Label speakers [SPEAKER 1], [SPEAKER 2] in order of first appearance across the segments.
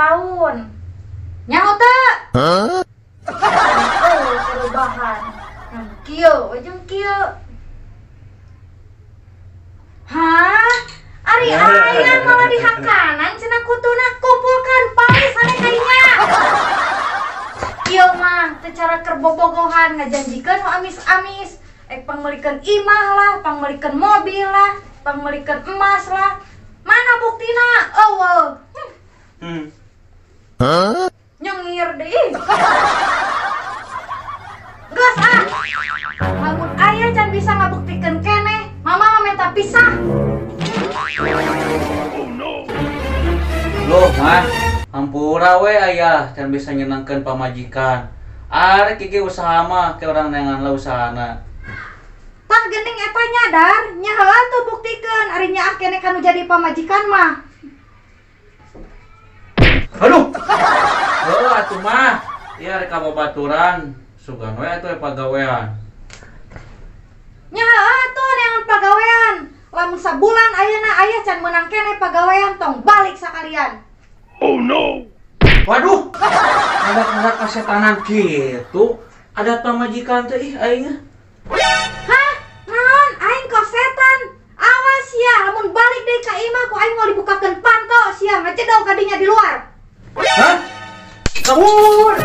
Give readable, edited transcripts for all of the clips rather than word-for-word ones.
[SPEAKER 1] tahun. Nyaho teu? Hah? Oh, perubahan. Yang kieu, jeung kieu. Hah? Ari ayah malah dihakanan cenah kutuna kumpulkan palis ane kadinya. Kieu mah teu cara keur bobogohan ngajanjikeun nu amis-amis. Pangmeulikeun imah lah, pangmeulikeun mobil lah, pangmeulikeun emas lah. Mana buktina? Eueuh. Hah? Nyengir deui. Geus ah. Lamun ayah can bisa ngabuktikeun keneh, mama mah minta pisah.
[SPEAKER 2] Oh no.
[SPEAKER 3] Loh, mah, hampura we ayah can bisa nyenangkeun pamajikan. Arek ge usaha mah ke urang neangan lah usahana.
[SPEAKER 1] Tah geuning eta nyadar, nya heula tuh buktikeun ari nyaah keneh kanu jadi pamajikan mah.
[SPEAKER 3] Aduh. Heuh atuh mah. Ieu rek ka babaturan, sugan we atuh pagawean.
[SPEAKER 1] Nya heula atuh neangan pagawean. Lamun sabulan ayeuna ayah can meunang keneh pagawean tong balik sakalian.
[SPEAKER 2] Oh no.
[SPEAKER 3] Waduh. Ada-ada kasetanan kitu. Ada pamajikan teh ih aing.
[SPEAKER 1] Hah? Naon? Aing kok setan? Awas ya, lamun balik deui ka imah ku aing mau dibukakeun panto sia ngacedol ka dinya di luar.
[SPEAKER 3] Hah? Kabur.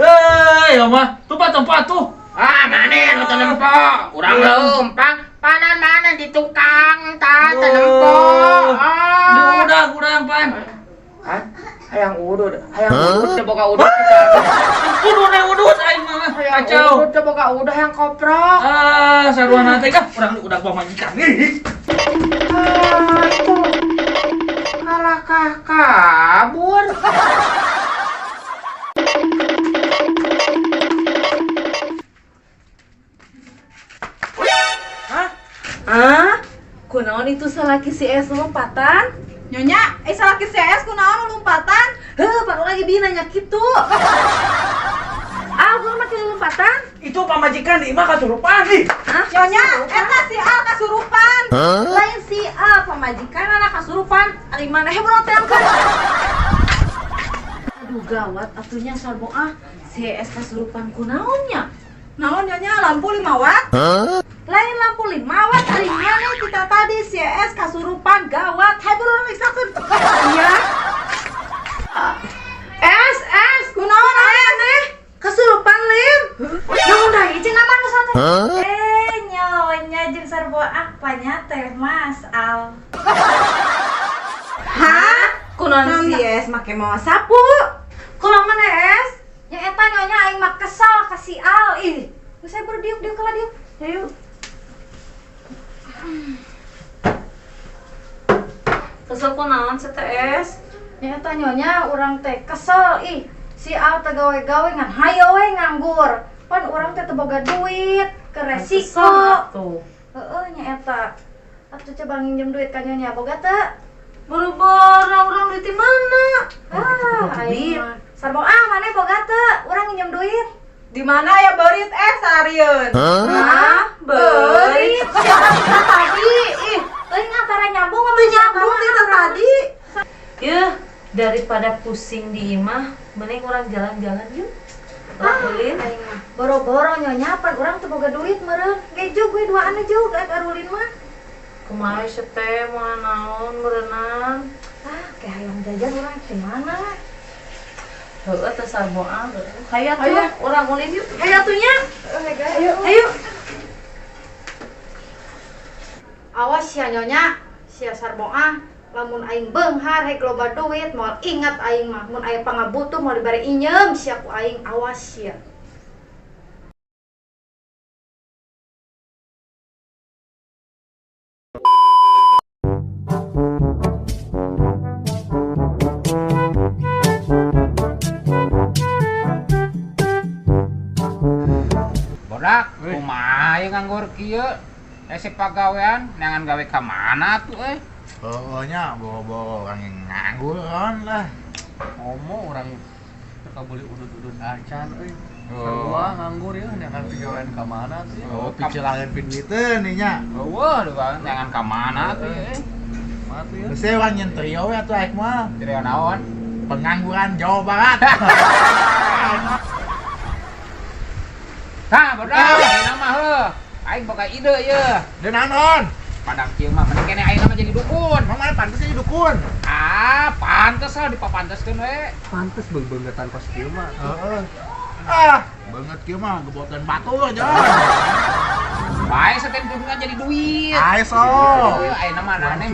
[SPEAKER 3] Hei, mah, tuh tempat tuh.
[SPEAKER 4] Ah, mana nu teu nempo? Urang leumpang, panan mana di tukang tah teu nempo.
[SPEAKER 3] Ah. Di udah urang pan.
[SPEAKER 4] Hah? Hayang udud, hayang udud teu boga udud.
[SPEAKER 3] Kudu ne udud aing mah. Kacau.
[SPEAKER 4] Udud teu boga udud hayang koprok.
[SPEAKER 3] Ah, sarua teh kah urang udah pamajikan. Ih.
[SPEAKER 4] Atuh. Kalakah kabur.
[SPEAKER 5] Ah, kunaon itu salaki si Es lompatan?
[SPEAKER 1] Nyonya, salaki si Es kunaon lompatan?
[SPEAKER 5] Heuh, baru lagi bi nanya kitu. Ah, gua mah kieu lompatan.
[SPEAKER 3] Itu pamajikan di imah kasurupan ih.
[SPEAKER 5] Hah?
[SPEAKER 1] Nyonya, eta si Al kasurupan. Lain si Al pamajikan anak kasurupan. Ari maneh budak teh angkat.
[SPEAKER 5] Aduh gawat atunya sarbo ah, si Es kasurupan kunaon nya?
[SPEAKER 1] Naon nyonya lampu 5 watt? Lain lampu 5 watt ari maneh kita tadi si Es kasurupan gawat. Hai buru riksakeun. Iya. Es, es, kunaon aneh?
[SPEAKER 5] Kasurupan lim.
[SPEAKER 1] Naon deui cenah mah nu satu. Nyonya jeung sarbo apanya teh Mas Al.
[SPEAKER 5] Hah? Kunaon si Es make mawa sapu? Kunaon maneh Es?
[SPEAKER 1] Nya eta nyonya aing mah kesal ka si Al. Ih, geus saya berdiuk-diuk kalah diuk.
[SPEAKER 5] Ayo. Kesel kunaon si teh Es?
[SPEAKER 1] Nya eta nyonya urang teh kesel ih. Si Al teh gawe-gawe ngan hayo we nganggur. Pan urang teh teu boga duit, ke resiko.
[SPEAKER 5] Tuh.
[SPEAKER 1] Heeh nya eta. Atuh coba nginjem duit ka nyonya boga teu?
[SPEAKER 5] Boro-boro urang duit di mana?
[SPEAKER 1] Ah, aing mah. Sarbo ah maneh boga teu? Urang nginjem duit.
[SPEAKER 6] Di mana ya berit sarieun?
[SPEAKER 5] Hah? Berit?
[SPEAKER 1] Siapa kita tadi? Ih, euy antara nyambung sama
[SPEAKER 6] Nyambung kita tadi.
[SPEAKER 5] Yeuh, daripada pusing di imah, mending urang jalan-jalan yuk.
[SPEAKER 1] Ah,
[SPEAKER 5] Ulin.
[SPEAKER 1] aing mah. Boro-boro nyonya pan urang teu boga duit meureun. Gejo gue duaan juga arulin mah.
[SPEAKER 5] Kumaha sih teh moal naon berenang.
[SPEAKER 1] Ah, kayak hayang jajan urang di mana?
[SPEAKER 5] Heeh teh sarbo ah. Hayu atuh urang ulin yuk.
[SPEAKER 1] Hayu atuh nya.
[SPEAKER 6] Ayo.
[SPEAKER 5] Hayu.
[SPEAKER 1] Awas sia nyonya, sia sarbo ah. Lamun aing beunghar hek loba duit moal ingat aing mah. Mun aya pangabutuh moal dibere inyeum sia ku aing awas sia.
[SPEAKER 4] Bodak, kumaha ieu nganggur kieu? Si pagawean neangan gawe ka mana atuh euy?
[SPEAKER 7] Pokoknya bawa-bawa orang yang nganggur kan lah.
[SPEAKER 3] Ngomong orang teu beli udud-udud acan euy.
[SPEAKER 2] Sarua nganggur ya, neangan pigawean ka mana tuh.
[SPEAKER 7] Oh, picelakeun piduiteun ieu nya.
[SPEAKER 4] Eueuh, neangan ka mana tuh.
[SPEAKER 2] Mati ya.
[SPEAKER 7] Geus urang nyen trio we atuh aek mah.
[SPEAKER 4] Trio naon?
[SPEAKER 7] Pengangguran Jawa Barat.
[SPEAKER 4] Tah, bodoh, ayeuna mah heuh. Aing boga ide ieu.
[SPEAKER 7] Deun naon?
[SPEAKER 4] Padang kieu mah mending keneh ayeuna mah jadi dukun.
[SPEAKER 7] Emang mana pantes jadi dukun?
[SPEAKER 4] Ah, pantes lah dipapanteskeun we.
[SPEAKER 2] Pantes beung-beungeutan kos kieu mah.
[SPEAKER 7] Heeh. Ah, banget kieu mah gebotan batur, Jon.
[SPEAKER 4] Bae saten dukun jadi duit.
[SPEAKER 7] Ayo sok.
[SPEAKER 4] Ayeuna mah aneh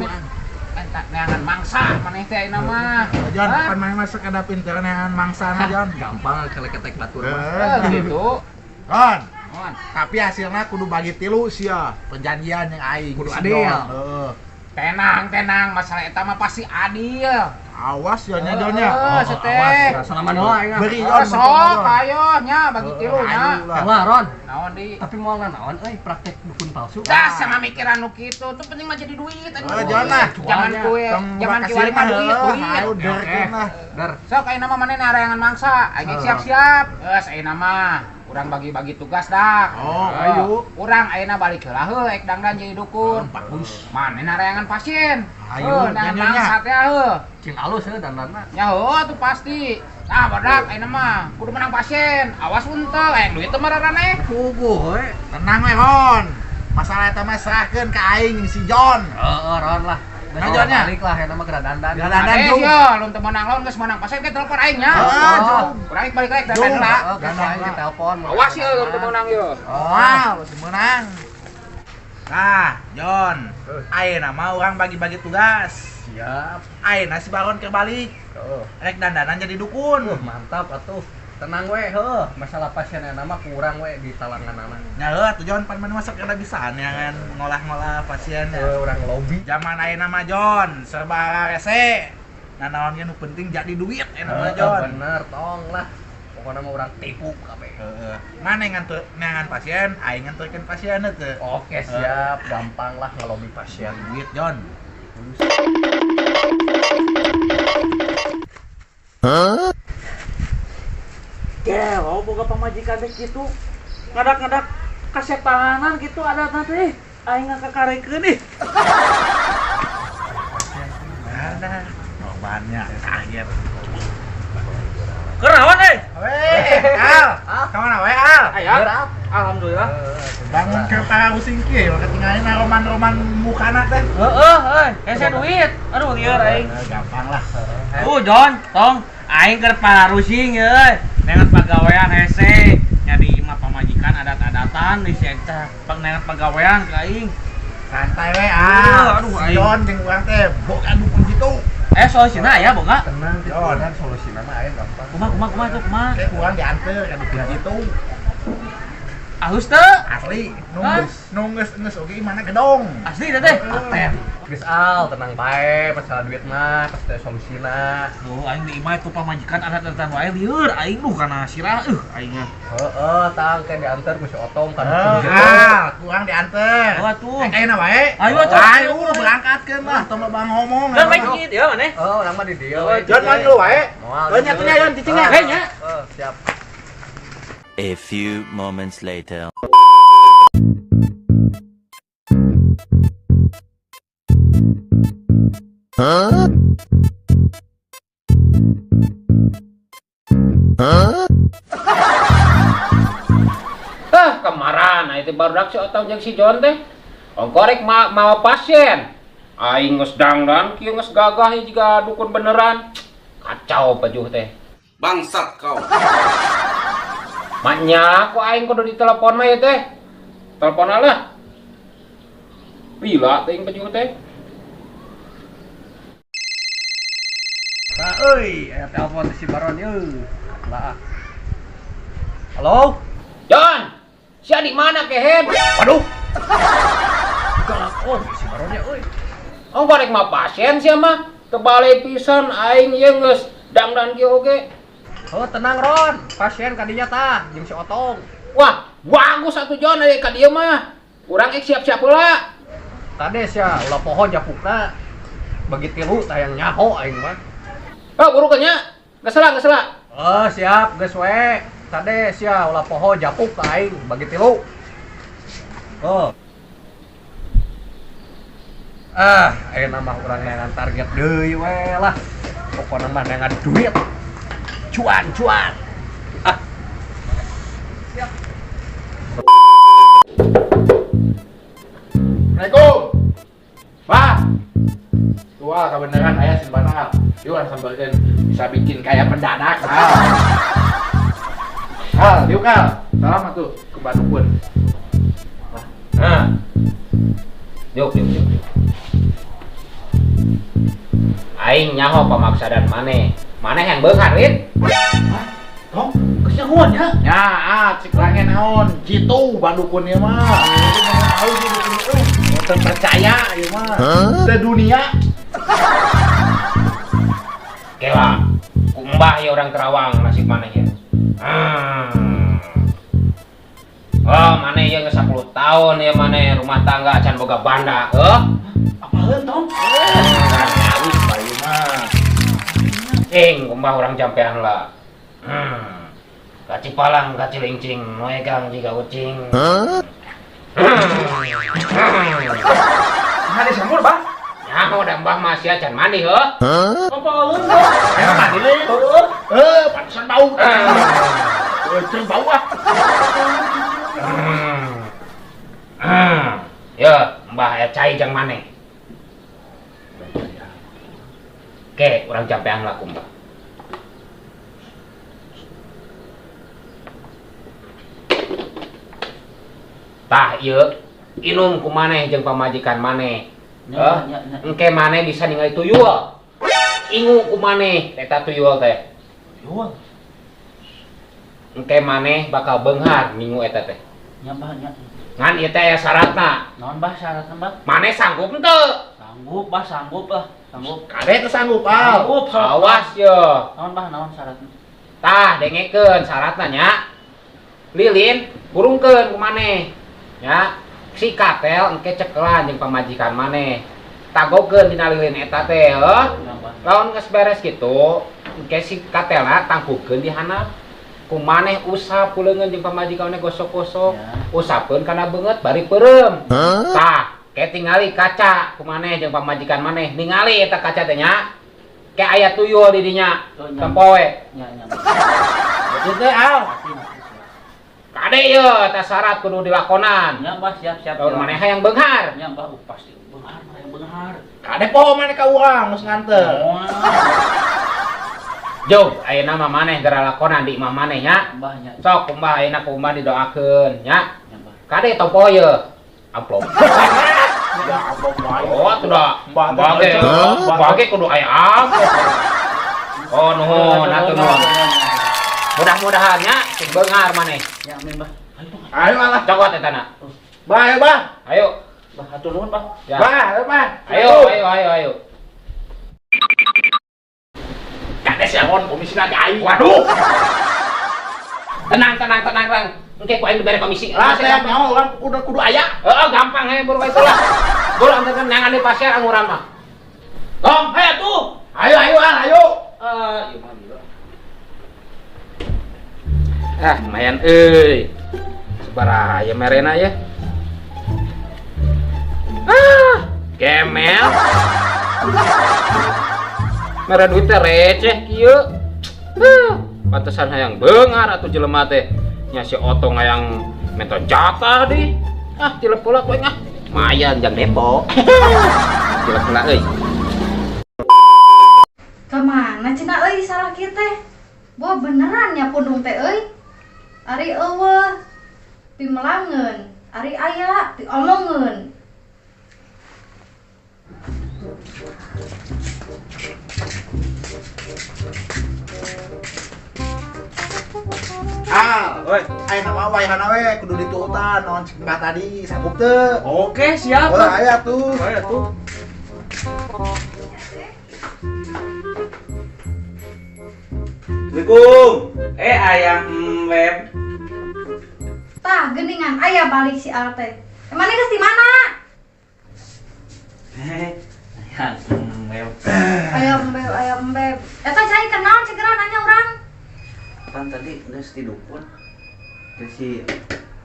[SPEAKER 4] neangan mangsa maneh teh ayeuna mah.
[SPEAKER 7] Jon, pan maneh mah sakada pinter neangan mangsana, Jon.
[SPEAKER 2] Gampang keleketek batur mah.
[SPEAKER 4] Gitu.
[SPEAKER 7] Ron, tapi hasilnya kudu bagi tilu sia perjanjian yang aing
[SPEAKER 2] kudu adil.
[SPEAKER 7] Heeh.
[SPEAKER 4] Tenang, tenang, masalah eta mah pasti adil.
[SPEAKER 7] Awas ya nya Jon nya.
[SPEAKER 4] Heeh, seteh.
[SPEAKER 2] Salaman heula aing.
[SPEAKER 7] Beri Jon.
[SPEAKER 4] Sok ayo nya bagi tilu nya.
[SPEAKER 2] Lah Ron.
[SPEAKER 4] Naon di?
[SPEAKER 2] Tapi moal naon euy praktek dukun palsu.
[SPEAKER 4] Dah sama mikiran nu kitu, tuh penting mah jadi duit.
[SPEAKER 7] Heeh, Jon lah.
[SPEAKER 4] Jangan kue, jangan kiwari mah duit, duit.
[SPEAKER 7] Ayo derkeun lah.
[SPEAKER 2] Der.
[SPEAKER 4] Sok ayeuna mah maneh arayangan mangsa, aing siap-siap. Geus ayeuna mah urang bagi-bagi tugas dah.
[SPEAKER 7] Oh, ayo.
[SPEAKER 4] Urang ayeuna balik heula heuh ek dangdan jadi dukun.
[SPEAKER 7] Bagus.
[SPEAKER 4] Maneh arayangan pasien.
[SPEAKER 7] Ayo,
[SPEAKER 4] neangan mangsa teh heuh.
[SPEAKER 2] Cing alus heuh dandanna.
[SPEAKER 4] Ya heuh atuh pasti. Tah badak ayeuna mah kudu menang pasien. Awas untel aya duit teh mararaneh.
[SPEAKER 2] Puguh we.
[SPEAKER 7] Tenang we, Ron. Masalah eta mah serahkeun ka aing si Jon.
[SPEAKER 2] Heeh, Ron lah.
[SPEAKER 7] Nah, Jon nya.
[SPEAKER 2] Balik lah, eta mah geura dandan.
[SPEAKER 7] Geura dandan jung.
[SPEAKER 4] Sia, lun teu meunang lawan geus meunang pasien ke telepon aing nya.
[SPEAKER 7] Heeh, jung.
[SPEAKER 4] Urang balik lagi dandan heula.
[SPEAKER 2] Heeh, aing di telepon.
[SPEAKER 4] Awas ieu lun teu meunang ieu.
[SPEAKER 7] Moal, teu meunang. Tah, Jon. Ayeuna mah urang bagi-bagi tugas.
[SPEAKER 2] Siap.
[SPEAKER 7] Ayeuna si Baron keur balik. Rek dandanan jadi dukun.
[SPEAKER 2] Mantap atuh. Tenang we, heuh. Masalah pasien eta mah kurang we di talanganana.
[SPEAKER 7] Nya heuh atuh Jon, pan maneh masuk kada bisaan ya kan ngolah-ngolah pasien.
[SPEAKER 2] Urang lobi.
[SPEAKER 7] Zaman ayeuna mah Jon, serba rese. Nah naon ge nu penting jadi duit ayeuna mah Jon.
[SPEAKER 2] Bener, tong lah. Pokona mah urang tipu kabeh.
[SPEAKER 7] Heeh. Maneh ngantur neangan pasien, aing nganturkeun pasien teu.
[SPEAKER 2] Oke, siap. Gampang lah ngelobi pasien.
[SPEAKER 7] Duit Jon.
[SPEAKER 3] Hah? Gelo boga pamajikan teh kitu. Ngadak-ngadak kasetanan gitu ada teh. Aing ngakakarekeun ih.
[SPEAKER 7] Ada korbannya kaget.
[SPEAKER 3] Kerawan euy.
[SPEAKER 7] Weh, Al. Ka mana we, Al?
[SPEAKER 3] Aya. Alhamdulillah.
[SPEAKER 7] Bangun ke para using kieu ketinggalan roman-roman mukana teh.
[SPEAKER 3] Heeh, euy. Hese duit. Aduh lieur aing.
[SPEAKER 7] Gampang lah.
[SPEAKER 3] Jon, tong aing keur parusing euy. Nengan pagawean hese, nyadi imah pamajikan adat-adatan di si eta pang nengan pagawean ka aing.
[SPEAKER 7] Santai we, ah.
[SPEAKER 3] Aduh aing.
[SPEAKER 7] Jon jeung urang teh boga dukun kitu.
[SPEAKER 3] Solusina aya boga?
[SPEAKER 2] Tenang, Jon. Solusina mah aya gampang.
[SPEAKER 3] Kumaha kumaha tuh kumaha?
[SPEAKER 7] Kayak urang dianteur ka dukun kitu.
[SPEAKER 3] Alus teu?
[SPEAKER 7] Asli, nunggus geus oge imana gedong.
[SPEAKER 3] Asli teh teh.
[SPEAKER 2] Paten. Geus Al, tenang bae, masalah duit mah pasti aya solusina.
[SPEAKER 3] Duh, aing di imah ku pamajikan adat-adatan wae lieur aing duh kana sirah aing mah.
[SPEAKER 2] Heeh, tang teh diantar ku si Otong ka dukun kitu.
[SPEAKER 7] Ah, kurang diantar.
[SPEAKER 3] Oh atuh.
[SPEAKER 7] Ayeuna wae.
[SPEAKER 3] Ayo atuh.
[SPEAKER 7] Ayo berangkatkeun lah, tong loba ngomong.
[SPEAKER 3] Kan bae kieu ya maneh.
[SPEAKER 2] Oh, urang mah di dieu we.
[SPEAKER 7] Jon mah dulu wae.
[SPEAKER 2] Moal.
[SPEAKER 7] Jon nya teh nya Jon cicing nya.
[SPEAKER 3] Hei nya.
[SPEAKER 2] Heeh, siap.
[SPEAKER 8] A few moments later.
[SPEAKER 7] Huh? Huh?
[SPEAKER 4] Hah, kemaran itu barudak si Otong jeung si Jon teh. Ongkorek mawa pasien. Aing geus dangdan kieu geus gagah jiga dukun beneran. Kacau pajuh teh.
[SPEAKER 9] Bangsat kau.
[SPEAKER 4] Maknya ku aing kudu ditelepon mah ya teh. Telepon lah. Lila teh pajuh teh.
[SPEAKER 2] Nah, euy, aya telepon si Baron yeuh. Lah. Halo?
[SPEAKER 4] Jon, sia di mana kehed?
[SPEAKER 2] Waduh. Galak oh si Baron ya euy.
[SPEAKER 4] Oh, barek mah pasien sia mah. Kebalik pisan aing ieu geus dangdan kieu oge.
[SPEAKER 2] Oh, tenang Ron, pasien kadinya tah jeung si Otong.
[SPEAKER 4] Wah, bagus atuh Jon aya ka dieu mah. Urang ek siap-siap heula.
[SPEAKER 2] Kades ya, ulah pohon japukna. Bagi tilu tah yang nyaho aing mah.
[SPEAKER 4] Oh, buru nya. Geus lah, geus lah.
[SPEAKER 2] Oh, siap, geus we. Kade sia ulah poho japuk ka aing bagi tilu. Oh. Ah, ayeuna mah urang neangan target deui we lah. Pokona mah neangan duit. Cuan, cuan. Ah. Siap.
[SPEAKER 7] Assalamualaikum. Bah. Tua kebenaran aya simpan al. Yuk sambalkeun bisa bikin kayak mendadak. Al. Al, yuk Al. Salam atuh ke Bandung.
[SPEAKER 4] Nah. Yuk, yuk, yuk. Aing nyaho pamaksadan maneh. Maneh yang beunghar, Lin.
[SPEAKER 7] Hah? Tong, geus nyahoan nya? Ya, ah, cik lange naon? Kitu Bandukun ieu mah. Teu percaya ieu mah. Sedunia.
[SPEAKER 4] Kela, ku mbah ya orang Terawang nasib maneh ya. Oh, maneh ieu geus 10 tahun ya maneh rumah tangga can boga banda, heuh.
[SPEAKER 7] Apaeun, Tong? Halus bae mah.
[SPEAKER 4] Cing, kumbah urang jampean lah. Kaci palang, kaci lincing, noegang jiga ucing.
[SPEAKER 7] Nah, disambur, Bah.
[SPEAKER 4] Nyaho da mbah mah sia can mandi heuh.
[SPEAKER 3] Apa alun, Bah?
[SPEAKER 7] Ayo mandi deui. Heuh, pantesan bau. Euceung bau ah.
[SPEAKER 4] Ya, mbah aya cai jang maneh. Oke, urang jampean lah ku mbah. Tah ieu inum ku maneh jeung pamajikan maneh. Engke maneh bisa ningali tuyul. Ingu ku maneh eta tuyul teh.
[SPEAKER 3] Tuyul.
[SPEAKER 4] Engke maneh bakal beunghar minggu eta teh.
[SPEAKER 3] Nya bah nya.
[SPEAKER 4] Ngan ieu teh aya syaratna.
[SPEAKER 3] Naon bah syaratna bah?
[SPEAKER 4] Maneh sanggup henteu?
[SPEAKER 3] Sanggup bah, sanggup lah, sanggup.
[SPEAKER 7] Kade teu sanggup, Al.
[SPEAKER 3] Sanggup,
[SPEAKER 4] awas ye.
[SPEAKER 3] Naon bah, naon syaratna?
[SPEAKER 4] Tah dengekeun syaratna nya. Lilin hurungkeun ku maneh. Nya, si katel engke cekelan jeung pamajikan maneh. Tagokeun dina lilin eta teh, heuh. Lamun geus beres kitu, engke si katelna tangkukeun di handap. Ku maneh usap ku leungeun jeung pamajikan maneh gosok-gosok. Usapkeun kana beungeut bari peureum. Tah, ke tingali kaca ku maneh jeung pamajikan maneh. Ningali eta kaca teh nya. Ke aya tuyul di dinya. Tempo we.
[SPEAKER 3] Nya nya.
[SPEAKER 7] Kitu teh, Al.
[SPEAKER 4] Kade ye eta syarat kudu dilakonan.
[SPEAKER 3] Nya bah siap siap.
[SPEAKER 4] Lamun maneh hayang beunghar.
[SPEAKER 3] Nya bah pasti beunghar, hayang beunghar.
[SPEAKER 7] Kade poho maneh ka urang geus nganter.
[SPEAKER 4] Jog, ayeuna mah maneh geura lakonan di imah maneh nya.
[SPEAKER 3] Bah nya.
[SPEAKER 4] Sok kumbah ayeuna ku umbah didoakeun nya. Kade topo ye. Amplop.
[SPEAKER 7] Ya amplop wae.
[SPEAKER 4] Oh, atuh da. Bage, bage kudu aya amplop. Oh, nuhun, atuh nuhun. Mudah-mudahan nya sing beunghar maneh.
[SPEAKER 3] Ya amin bah.
[SPEAKER 7] Ayo alah
[SPEAKER 4] cokot eta na.
[SPEAKER 7] Bah, ayo bah.
[SPEAKER 4] Ayo.
[SPEAKER 3] Bah, hatur nuhun bah.
[SPEAKER 4] Ya.
[SPEAKER 7] Bah, ayo bah.
[SPEAKER 4] Ayo, ayo, ayo, ayo.
[SPEAKER 7] Kade siangon komisina ka aing.
[SPEAKER 4] Waduh. Tenang, tenang, tenang, tenang. Engke ku aing dibere komisi.
[SPEAKER 7] Lah, teh nyaho urang kudu kudu aya.
[SPEAKER 4] Heeh, gampang we buru itu lah. Buru anterkeun neangan di pasir anguran mah.
[SPEAKER 3] Tong, hayo tuh.
[SPEAKER 7] Ayo, ayo, Al, ayo.
[SPEAKER 3] Ieu mah gila.
[SPEAKER 4] Ah, lumayan euy. Sabaraha ya merena ya. Ah, kemel. Mere duit teh receh kieu. Pantesan hayang beunghar atuh jelema teh. Nya si Otong hayang minta jatah di. Ah, tilep pula ku aing ah. Lumayan jang depo. Tilep pula euy.
[SPEAKER 1] Ka mana cenah euy salah kieu teh? Boh beneran nya pundung teh euy. Ari eueuh pimelangeun, ari aya piomongeun.
[SPEAKER 7] Al, oi, ayeuna mah wayahna we kudu diturutan naon cek mbah tadi sanggup teu?
[SPEAKER 3] Oke, siap.
[SPEAKER 7] Wah, aya tuh.
[SPEAKER 3] Aya tuh. Assalamualaikum. Ayang web.
[SPEAKER 1] Tah, geningan aya balik si Al teh. Emangnya geus di mana?
[SPEAKER 3] Ayang web.
[SPEAKER 1] Ayang web, ayang web. Eta cai kenal segera nanya urang.
[SPEAKER 3] Pan Pan tadi geus ti dukun. Teh si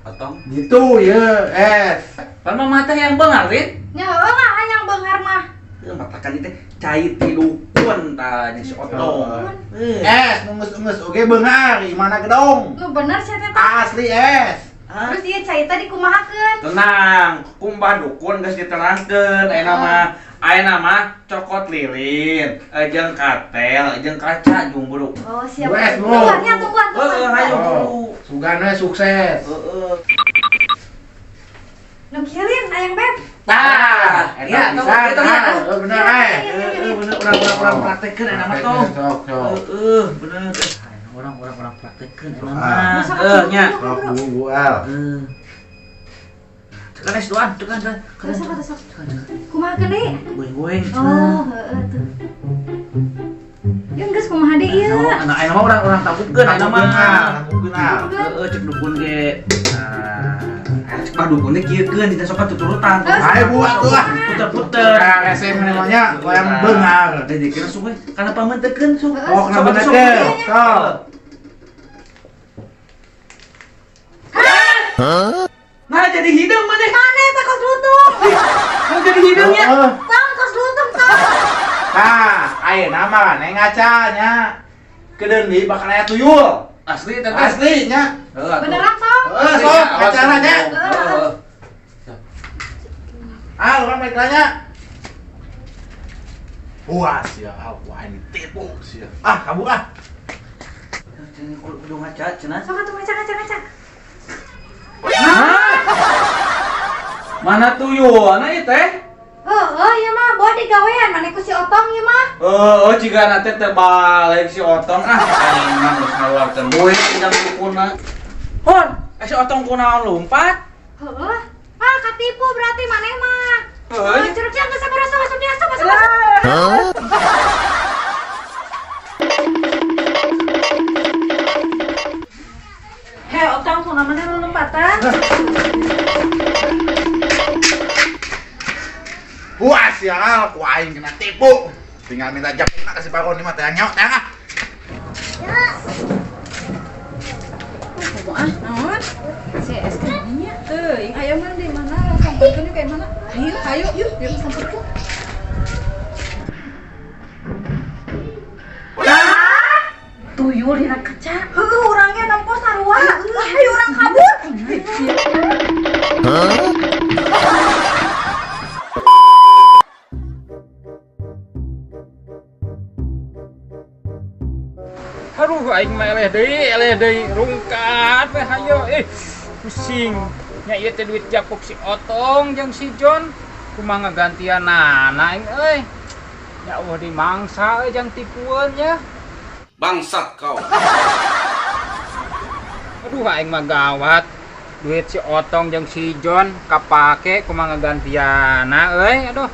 [SPEAKER 3] Otong.
[SPEAKER 7] Gitu ya, es.
[SPEAKER 3] Pan mama teh yang beunghar, Rin.
[SPEAKER 1] Nya heueuh mah hayang beunghar mah.
[SPEAKER 3] Heuh, matakan teh cai ti dukun tah jeung si Otong. Heuh.
[SPEAKER 7] Es, nu geus-geus oge beunghar, imana gedong.
[SPEAKER 1] Nu bener sia teh tah.
[SPEAKER 7] Asli es.
[SPEAKER 1] Terus ieu cai teh dikumahakeun?
[SPEAKER 3] Tenang, kumbah dukun geus diterangkeun ayeuna mah. Ayeuna mah cokot lilin, jeung katel, jeung kaca jeung buru.
[SPEAKER 1] Oh, siap.
[SPEAKER 7] Wes, bro.
[SPEAKER 1] Tungguan nya tungguan.
[SPEAKER 3] Heeh, hayu buru.
[SPEAKER 7] Sugana sukses.
[SPEAKER 3] Heeh.
[SPEAKER 1] Nu kieu Lin, hayang beb.
[SPEAKER 3] Tah,
[SPEAKER 7] Eta
[SPEAKER 3] ya,
[SPEAKER 7] bisa, nah,
[SPEAKER 3] tong,
[SPEAKER 7] bener eh.
[SPEAKER 3] Heeh, bener urang-urang urang praktekeun ayeuna mah tong.
[SPEAKER 7] Sok, sok.
[SPEAKER 3] Heeh, bener. Urang urang urang praktekeun ayeuna mah.
[SPEAKER 7] Ah.
[SPEAKER 3] Heuh, nya.
[SPEAKER 7] Sok bu bu al.
[SPEAKER 3] Heeh. Tekan es doan, tekan, tekan.
[SPEAKER 1] Sok sok. Kumaha keun deui?
[SPEAKER 3] Goeng-goeng.
[SPEAKER 1] Oh, heeh tuh. Ya geus kumaha deui ieu?
[SPEAKER 3] Nah, ayeuna mah urang-urang tabukkeun ayeuna mah.
[SPEAKER 7] Tabukkeun ah.
[SPEAKER 3] Heeh, cek dukun ge. Nah, cek bah dukun teh kieukeun dina sok tuturutan.
[SPEAKER 7] Ayo bu atuh ah.
[SPEAKER 3] Puter-puter.
[SPEAKER 7] Nah, rese namanya yang beunghar.
[SPEAKER 3] Teh dikira sok we, kana pamentekeun sok.
[SPEAKER 7] Oh, kana pamentekeun. Sok.
[SPEAKER 3] Hah? Nah, jadi hidung mana?
[SPEAKER 1] Mana eta kos lutung?
[SPEAKER 3] Nah, jadi hidungnya.
[SPEAKER 1] Tong kos lutung tong.
[SPEAKER 7] Nah, ayeuna mah neng ngacanya. Kedeun deui bakal aya tuyul.
[SPEAKER 3] Asli teh.
[SPEAKER 7] Asli nya.
[SPEAKER 1] Beneran tong?
[SPEAKER 7] Heeh, sok acaranya.
[SPEAKER 1] Heeh.
[SPEAKER 7] Ah, urang balik nanya. Puas ya, wah ini ditipu sia. Ah, kabur ah.
[SPEAKER 3] Kudu ngaca cenah.
[SPEAKER 1] Sok atuh ngaca ngaca ngaca.
[SPEAKER 3] Hah? Mana tuyulna ieu teh?
[SPEAKER 1] Heeh, ieu mah bawa digawean maneh ku si Otong ieu mah.
[SPEAKER 3] Heeh, jigana teh teu balik si Otong ah. Aing mah geus ngaluarkeun duit tinggal dukunna. Hon, si Otong kunaon lompat?
[SPEAKER 1] Heeh. Ah, katipu berarti maneh mah.
[SPEAKER 3] Heeh.
[SPEAKER 1] Curug sia geus sabar sabar sabar sabar sabar.
[SPEAKER 8] Hah?
[SPEAKER 5] Hei, Otong kunaon maneh lompatan?
[SPEAKER 7] Puas ya, ku aing kena tipu. Tinggal minta japukna ka si Baron ini mah teh nyok teh ah.
[SPEAKER 6] Ah, naon? Si es krimnya. Teuing aya mah di mana? Sampeurkeun yuk kayak mana? Ayo, ayo, yuk, yuk sampeurkeun.
[SPEAKER 1] Tuyul dina kaca. Heueuh, urang ge nempo sarua. Wah, hayu urang kabur.
[SPEAKER 8] Hah?
[SPEAKER 4] Aduh, aing mah eleh deui, rungkat we hayo. Pusing. Nya ieu teh duit japuk si Otong jeung si John. Kumaha ngagantianana aing euy. Ya Allah dimangsa euy jang tipueun nya.
[SPEAKER 3] Bangsat kau.
[SPEAKER 4] Aduh, aing mah gawat. Duit si Otong jeung si John kapake kumaha ngagantianana euy. Aduh.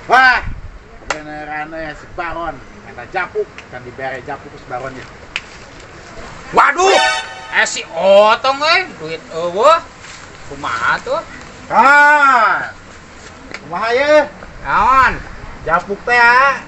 [SPEAKER 7] Wah, beneran si Baron minta japuk dan dibere japuk si Baronnya.
[SPEAKER 4] Waduh, si Otong euy, duit eueuh. Kumaha tuh?
[SPEAKER 7] Ah. Kumaha ye?
[SPEAKER 4] Naon?
[SPEAKER 7] Japuk teh ah.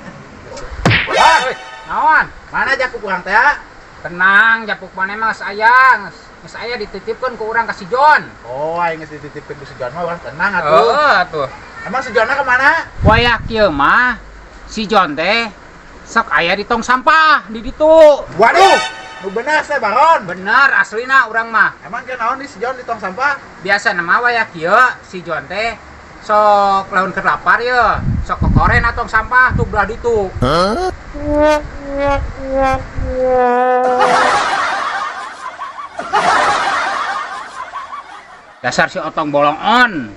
[SPEAKER 7] Wah,
[SPEAKER 4] naon?
[SPEAKER 7] Mana japuk urang teh ah?
[SPEAKER 4] Tenang, japuk maneh mah geus aya, geus aya dititipkeun ku urang ka si John.
[SPEAKER 7] Oh, aing geus dititipkeun ku si John mah urang tenang atuh.
[SPEAKER 4] Heeh atuh.
[SPEAKER 7] Emang si John ka mana?
[SPEAKER 4] Wayah kieu mah si John teh sok aya di tong sampah di ditu.
[SPEAKER 7] Waduh, nu bener seh Baron.
[SPEAKER 4] Bener aslina urang mah.
[SPEAKER 7] Emang ke naon di si John di tong sampah?
[SPEAKER 4] Biasa nama wayah kieu si John teh sok laun keur lapar ye, sok kokoren tong sampah tuh belah ditu.
[SPEAKER 8] Hah?
[SPEAKER 4] Dasar si Otong bolong on.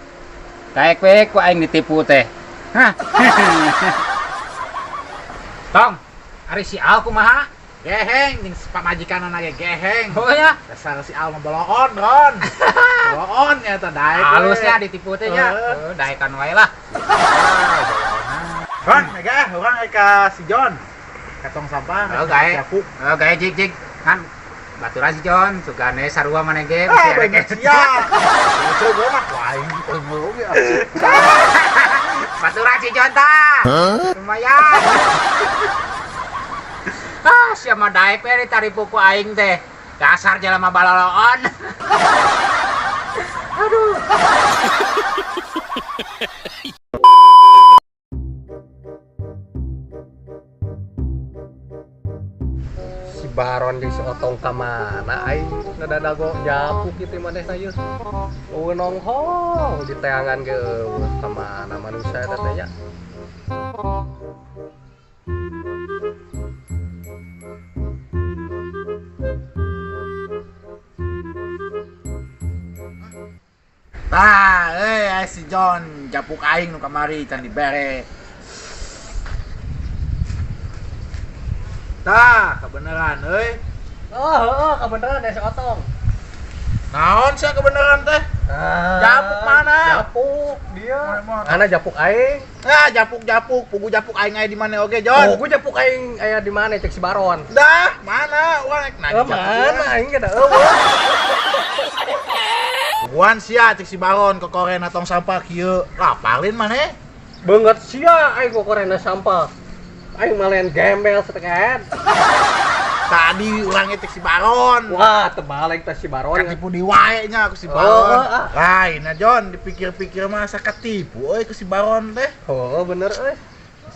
[SPEAKER 4] Daek we ku aing ditipu teh. Hah. Tong, ari si Al kumaha?
[SPEAKER 7] Geheng jeung pamajikanna ge geheng.
[SPEAKER 4] Oh ya.
[SPEAKER 7] Dasar si Al mah boloon, Ron. Boloon nya teh daek.
[SPEAKER 4] Halusnya ditipu teh nya. Heuh, daekan wae lah.
[SPEAKER 7] Ron, mega urang ka si John. Ka tong sampah.
[SPEAKER 4] Oh, gae.
[SPEAKER 7] Japuk.
[SPEAKER 4] Oh, gae jig jig. Kan baturan si John, sugane sarua maneh ge.
[SPEAKER 7] Ah, bener sia. Lucu gua mah aing teu oge.
[SPEAKER 4] Baturan si John tah. Lumayan. Ah, sia mah daek we ditaripu ku aing teh. Dasar jelema baloloon. Aduh.
[SPEAKER 2] Si Baron jeung si Otong ka mana aing ngadadago japuk kitu manehna ieu. Eueuh nonghol di teangan ge eueuh ka mana manusia eta teh nya.
[SPEAKER 7] Tah, euy si John japuk aing nu kamari can dibere. Tah, kebeneran euy.
[SPEAKER 2] Oh, heeh, kebeneran ya si Otong.
[SPEAKER 7] Naon sia kebeneran teh?
[SPEAKER 2] Ah,
[SPEAKER 7] Japuk mana?
[SPEAKER 2] Japuk dia. Mana japuk aing?
[SPEAKER 7] Ah, japuk-japuk, pugu japuk aing aya di mana oge, John?
[SPEAKER 2] Pugu japuk aing aya di mana cek si Baron.
[SPEAKER 7] Dah, mana urang rek nanya japuk.
[SPEAKER 2] Mana aing ge da eueuh.
[SPEAKER 7] Puguan sia cek si Baron kokorena tong sampah kieu. Lapalin maneh.
[SPEAKER 2] Beungeut sia aing kokorena sampah. Aing malen gembel seteket.
[SPEAKER 7] Tadi urang cek si Baron.
[SPEAKER 2] Wah, terbalik teh si Baron.
[SPEAKER 7] Ketipu di wae nya ku si Baron. Lain nah John, dipikir-pikir mah asa ketipu euy ku si Baron teh.
[SPEAKER 2] Oh, bener euy.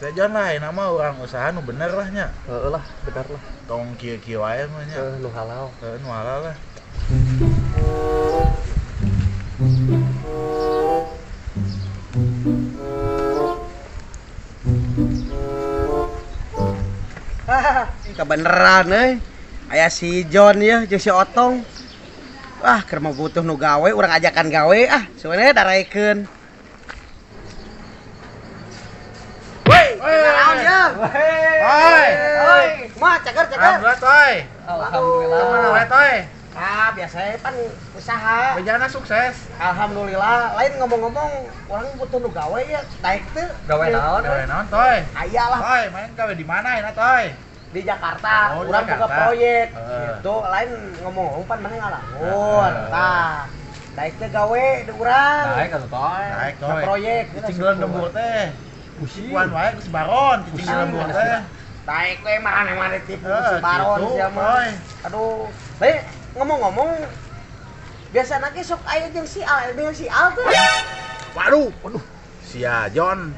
[SPEAKER 7] Saya John lain nama urang usaha nu bener lah nya.
[SPEAKER 2] Heeh lah, bener lah.
[SPEAKER 7] Tong kieu-kieu wae mah nya.
[SPEAKER 2] Heeh, nu halal.
[SPEAKER 7] Heeh, nu halal lah.
[SPEAKER 9] Kebeneran euy. Aya si John ya jeung si Otong. Wah, keur mah butuh nu gawe, urang ajakan gawe ah, sebenarnya daraekeun. Woi, naon ya?
[SPEAKER 7] Hoi.
[SPEAKER 9] Hoi, kumaha cager cager?
[SPEAKER 7] Alhamdulillah, Toy.
[SPEAKER 2] Alhamdulillah.
[SPEAKER 7] Kumaha wae, Toy?
[SPEAKER 9] Ah, biasanya pan usaha.
[SPEAKER 7] Bejana sukses.
[SPEAKER 9] Alhamdulillah. Lain ngomong-ngomong, urang butuh nu gawe ya, daek teu.
[SPEAKER 2] Gawe naon?
[SPEAKER 7] Gawe naon, Toy?
[SPEAKER 9] Aya lah.
[SPEAKER 7] Toy, main gawe di mana ya, Toy?
[SPEAKER 9] Di Jakarta,
[SPEAKER 7] Oh, di
[SPEAKER 9] urang boga
[SPEAKER 7] Jakarta.
[SPEAKER 9] proyek. Gitu, lain ngomong-ngomong pan maneh ngalangur. Tah, daek teh gawe di urang.
[SPEAKER 2] Daek atuh, Toy.
[SPEAKER 7] Daek,
[SPEAKER 9] Boga
[SPEAKER 7] Toy.
[SPEAKER 9] proyek.
[SPEAKER 7] Cicing di lembur teh.
[SPEAKER 2] Pusing.
[SPEAKER 7] Puan wae ku si Baron, cicing di lembur teh.
[SPEAKER 9] Daek we mana-mana ditipu ku si
[SPEAKER 7] Heeh,
[SPEAKER 9] Baron
[SPEAKER 7] gitu,
[SPEAKER 9] sia mah.
[SPEAKER 7] Toy.
[SPEAKER 9] Aduh, lain ngomong-ngomong biasana ge sok aya jeung si Al, jeung si Al teh.
[SPEAKER 7] Waduh, waduh. Sia John,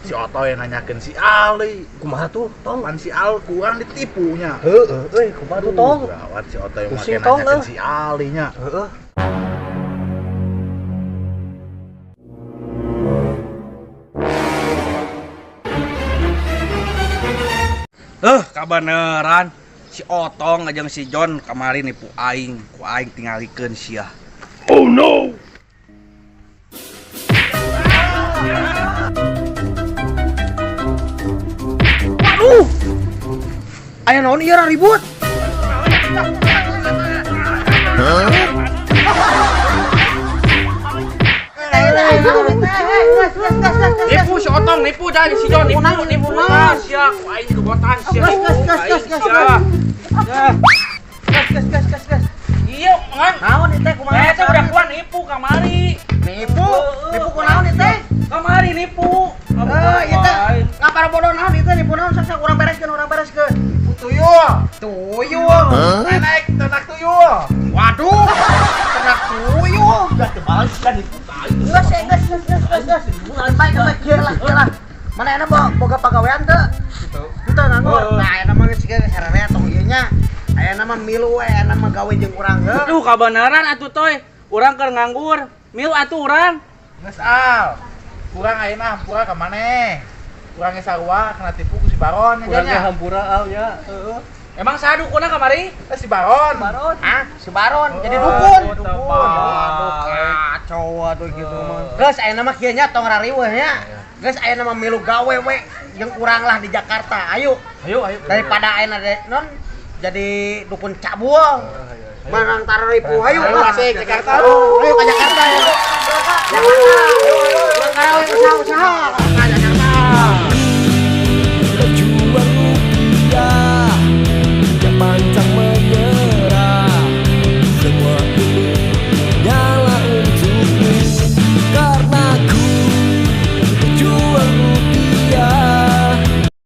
[SPEAKER 7] si Otoy nanyakeun si Al deui.
[SPEAKER 2] Kumaha tuh, Tong?
[SPEAKER 7] Pan si Al kurang ditipunya.
[SPEAKER 2] Heeh, euy, kumaha tuh, Tong?
[SPEAKER 7] Gawat si Otoy make
[SPEAKER 2] Pusing, Tong,
[SPEAKER 7] nanyakeun
[SPEAKER 2] eh.
[SPEAKER 7] si Al deui nya.
[SPEAKER 2] Heeh.
[SPEAKER 3] Kabeneran si Otong jeung si John kamari nipu aing, ku aing tingalikeun sia.
[SPEAKER 7] Oh no.
[SPEAKER 9] Waduh. Aya naon ieu ribut?
[SPEAKER 3] Nipu si Otong, nipu dah si John, nipu, nipu dah sia, ku aing gegotan sia.
[SPEAKER 9] Gas, gas, gas, gas, gas, gas. Gas, gas, gas, gas, gas.
[SPEAKER 3] Iya, ngan.
[SPEAKER 9] Naon ieu teh kumaha?
[SPEAKER 3] Eh, teh udah kuat nipu kamari.
[SPEAKER 9] Nipu, nipu kunaon ieu teh?
[SPEAKER 3] Kamari nipu.
[SPEAKER 9] Eh, ieu teh ngapara bodoh naon ieu teh nipu naon sok sok urang bereskeun, urang bereskeun.
[SPEAKER 7] Tuyul.
[SPEAKER 9] Tuyul.
[SPEAKER 7] Naik ternak tuyul.
[SPEAKER 9] Waduh, ternak tuyul.
[SPEAKER 7] Udah kebalik kan nipu aing.
[SPEAKER 9] Geus, geus, geus, geus, geus, geus. Baik, baik, kieu lah, kieu lah. Mana enak boga pagawean teu?
[SPEAKER 2] Gitu.
[SPEAKER 9] Henteu nganggur. Nah, ayeuna mah geus kieu sararea tong ieu nya. Ayeuna mah milu we, ayeuna mah gawe jeung urang heuh.
[SPEAKER 3] Aduh, kabeneran atuh Toy. Urang keur nganggur. Milu atuh urang.
[SPEAKER 7] Geus Al. Kurang ayeuna hampura ka maneh. Urang ge sarua kena tipu ku si Baron
[SPEAKER 2] Urang ge
[SPEAKER 7] nya.
[SPEAKER 2] hampura al nya. Heeh.
[SPEAKER 3] Emang saha dukuna kamari?
[SPEAKER 7] Eh, si Baron.
[SPEAKER 2] Baron.
[SPEAKER 9] Hah? Si Baron jadi dukun.
[SPEAKER 7] Dukun.
[SPEAKER 9] Waduh, kacau aduh gitu mah. Geus ayeuna mah kieu nya tong rariweuh nya. Geus ayeuna mah milu gawe we jeung urang lah di Jakarta. Ayo.
[SPEAKER 2] Ayo, ayo.
[SPEAKER 9] Daripada ayeuna non jadi dukun cabul. Menang tararipu. Ayo
[SPEAKER 7] Ayo,
[SPEAKER 9] lah.
[SPEAKER 7] asik Jakarta.
[SPEAKER 9] Ayo ke Jakarta ya. Jakarta. Urang karawe usaha-usaha.